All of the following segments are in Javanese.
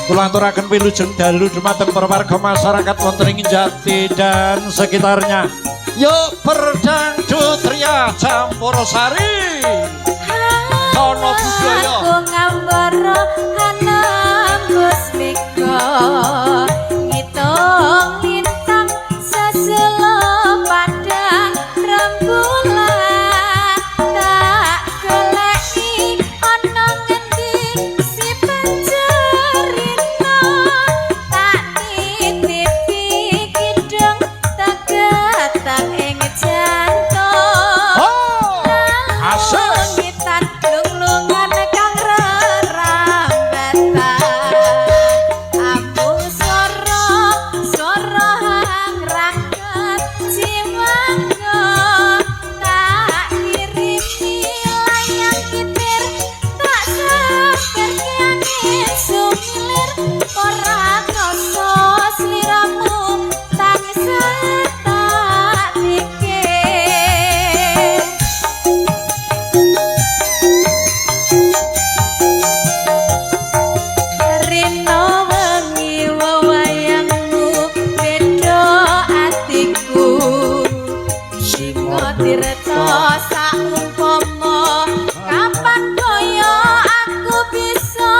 Kula aturaken wilujeng dalu dumateng para warga masyarakat wonten ing Jati dan sekitarnya. Yuk berdangdut ria campur sari. Tono budaya. Aku ngambara hanembus mega ngitung lintang seselo padang rembulan tak goleki ana ngendi si pencerita tak titipi kidung tegetak ing jantung. Oh, asik. Langitan lunglungan kang rerambatan amung swara swara hang rangket jiwangga tak kirimi layang kitir tak samperke angin sumilir ora krasa sliramu tansah tak pikir. Rino wengi wewayangmu beda atiku Singo tirta saumpama kapan kaya aku bisa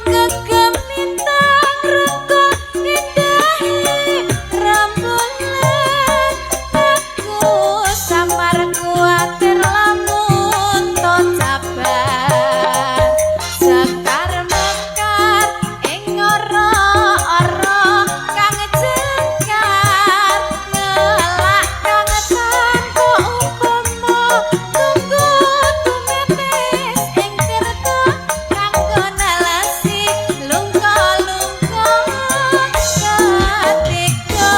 ngegem lintang rengkul indahe rembulan aku samar kuatir lamun to cabar sekar mekar ing ora-ora kang jengkar ngelak kang tanpa upama tunggu tumetes ing tirta kanggo nalasi lungka-lungka ketika.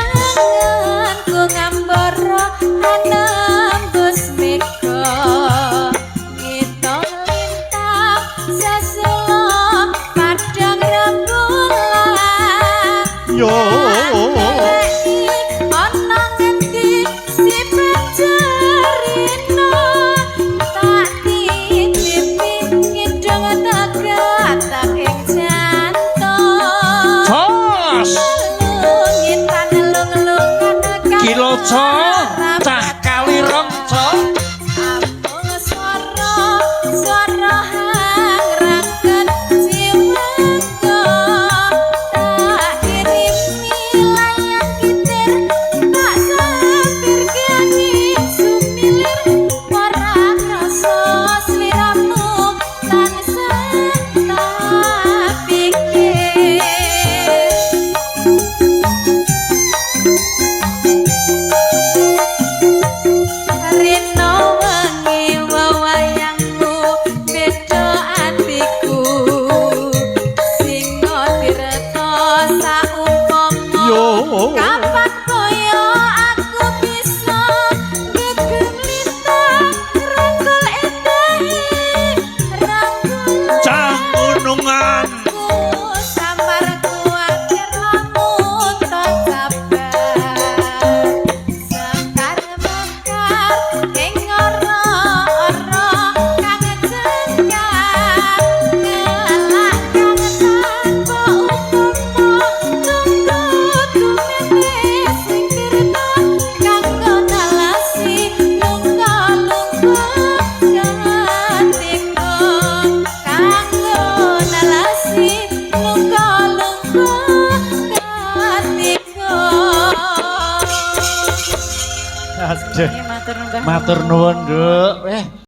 Anganku ngambara anembus mega ngitung lintang seselo padang rembulan Yo. Ana ngendi si pencerita tak titipi kidung tegatak ing jantung Jos. Lungitan lung-lungan kang Kilo co, cah kalireng co. Amung swara swara hang rangket jiwangga tak kirimi layang kitir tak sampirke angin sumilir ora krasa sliramu tansah tak pikir. Rino wengi wewayangmu beda atiku Singo tirta saumpama Yo. kapan kaya aku bisa ngegem lintang rangkul endahe rembulan Cah gunungan. Aku samar kuatir lamun to kabar sekar mekar ing ora-ora kang jengkar ngelak kang tanpa upama tunggu tumetes ing tirta kanggo nalasi lungka-lungka katika kanggo nalasi lungka-lungka katika. Aduh. Matur nuwun. Matur nuwun, Nduk.